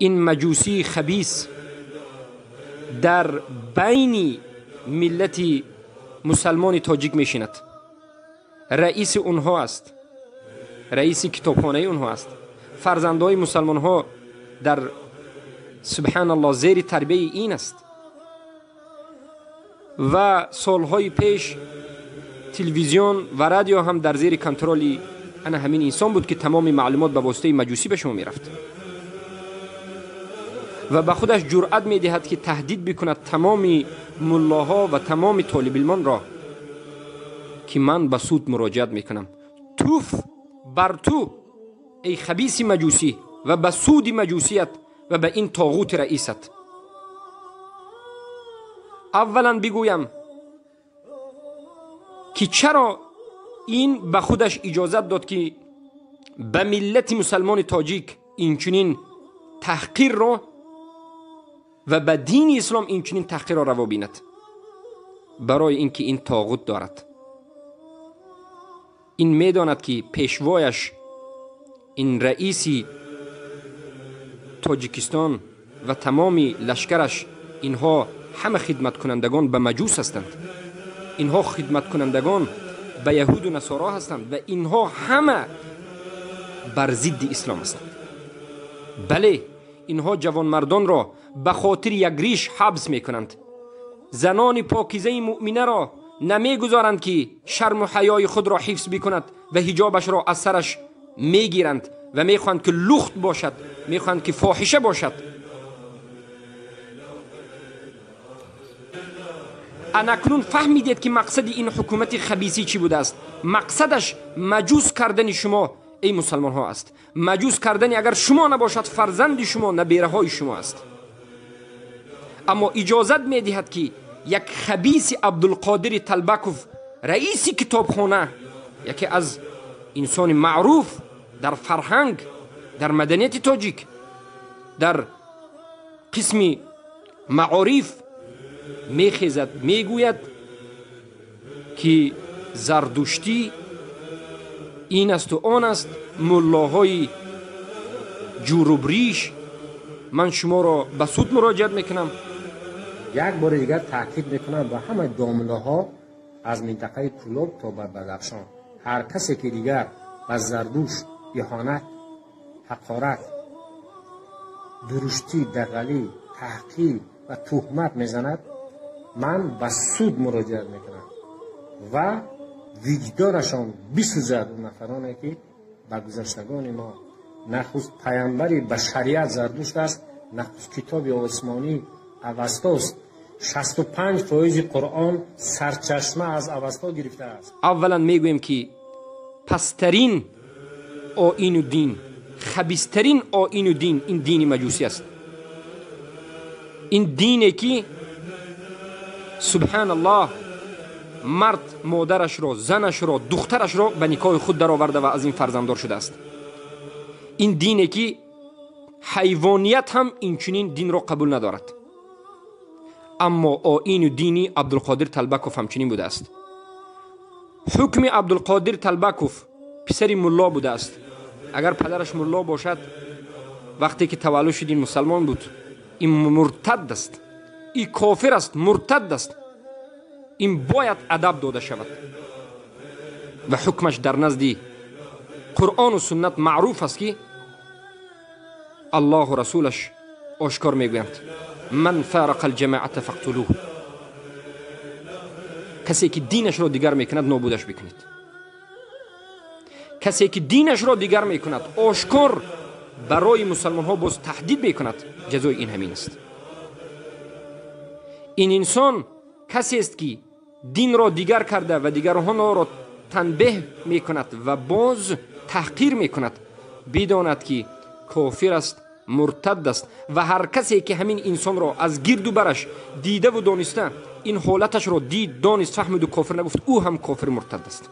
Ин маҷусии хабис дар байни миллати мусалмони тоҷик мешинад, раиси онҳо аст, раиси китобхонаи онҳо аст. Фарзандҳои мусалмонҳо дар субҳаналлоҳ зери тарбияи ин аст. Ва солҳои пеш телевизион ва радио ҳам дар зери контроли ана ҳамин инсон буд, ки тамоми маълумот ба воситаи маҷусӣ ба шумо мерафт ва ба худаш ҷуръат медиҳад, ки таҳдид бикунад тамоми муллоҳо ва тамоми толибилмонро, ки ман ба суд муроҷиат мекунам. Туф бар ту, эй хабиси маҷусӣ, ва ба суди маҷусият ва ба ин тоғути раисат. Аввалан бигӯям, ки чаро ин ба худаш иҷозат дод, ки ба миллати мусалмони тоҷик инчунин таҳқирро ва ба дини ислом инчунин таҳқирро раво бинад? Барои ин ки ин тоғут дорад. Ин медонад, ки пешвояш, ин раиси тоҷикистон ва тамоми лашкараш, инҳо ҳама хидматкунандагон ба маҷус ҳастанд, инҳо хидматкунандагон ба яҳуду насоро ҳастанд ва инҳо ҳама бар зидди ислом ҳастанд. Бале, инҳо ҷавонмардонро ба хотири як риш ҳабс мекунанд, занони покизаи муъминаро намегузоранд, ки шарму ҳаёи худро ҳифз бикунад ва ҳиҷобашро аз сараш мегиранд ва мехоҳанд, ки лухт бошад, мехоҳанд, ки фоҳиша бошад. Анакнун фаҳмидед, ки мақсади ин ҳукумати хабисӣ чӣ будааст? Мақсадаш маҷус кардани шумо, эй мусалмонҳо, аст. Маҷус кардани, агар шумо набошад, фарзанди шумо, набераҳои шумо аст. Аммо иҷозат медиҳад, ки як хабиси Абдулқодири Талбаков, раиси китобхона, яке аз инсони маъруф дар фарҳанг, дар маданияти тоҷик, дар қисми маориф, мехезад, мегӯяд, ки зардуштӣ ин асту он аст, муллоҳои ҷурубриш, ман шуморо ба суд муроҷиат мекунам. Як бори дигар таъкид мекунам ба ҳамаи домлаҳо аз минтақаи Кӯлоб то ба Бадахшон: ҳар касе ки дигар ба Зардушт иҳонат, ҳақорат, дуруштӣ, дағалӣ, таҳқир ва туҳмат мезанад, ман ба суд муроҷиат мекунам ва виҷдонашон бисӯзад он нафароне, ки ба гузаштагони мо, нахуст паямбари башарият Зардушт аст, нахуст китоби осмонӣ Авастост. 65% Қуръон сарчашма аз Авасто гирифтааст. Аввалан мегӯем, ки пасттарин оину дин, хабистарин оину дин ин дини маҷусӣ аст. Ин дине, ки субҳаналлоҳ, мард модарашро, занашро, духтарашро ба никоҳи худ дароварда ва аз ин фарзанддор шудааст. Ин дине, ки ҳайвоният ҳам инчунин динро қабул надорад. Аммо оину дини Абдулқодир Талбаков ҳамчунин будааст. Ҳукми Абдулқодир Талбаков писари мулло будааст. Агар падараш мулло бошад, вақте ки таваллуд шуд, ин мусалмон буд. Ин муртад аст, ин кофир аст, муртад аст. Ин бояд адаб дода шавад ва ҳукмаш дар назди Қуръону суннат маъруф аст, ки Аллоҳу расулаш ошкор мегӯянд: ман фарақа алҷамоата фақтулуҳ. Касе ки динашро дигар мекунад, нобудаш бикунед. Касе ки динашро дигар мекунад, ошкор барои мусалмонҳо боз таҳдид мекунад, ҷазои ин ҳамин аст. Ин инсон касест, ки динро дигар карда ва дигарҳоро танбеҳ мекунад ва боз таҳқир мекунад, бидонад, ки кофир аст, муртад аст. Ва ҳар касе ки ҳамин инсонро аз гирду бараш дидаву дониста ин ҳолаташро дид, донист, фаҳмиду кофир нагуфт, ӯ ҳам кофир, муртад аст.